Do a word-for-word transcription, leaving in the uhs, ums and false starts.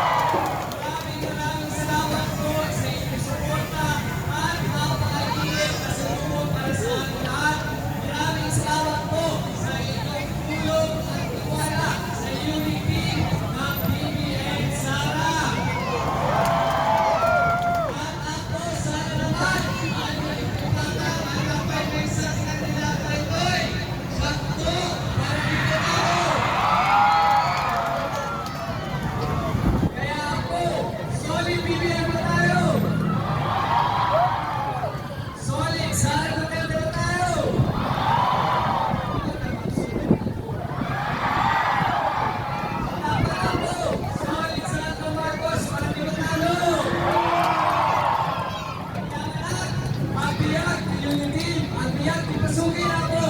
Maraming, maraming salamat po sa inyong suporta at napakainit na salubong para sa aming lahat. Maraming salamat po sa inyong tulong at tiwala sa unity ng P B N Sara. At ako, sana naman, ay may pagkakataon na may sa kanila, Toy Toy. Sakto, para dito tayo. Kaya ako, solid P B N ba tayo? Solid Sara Duterte ba tayo? Dapat ako, solid Sara Marcos, para di matalo. Agbiag ti unity, agbiag ti pasuki, Apo.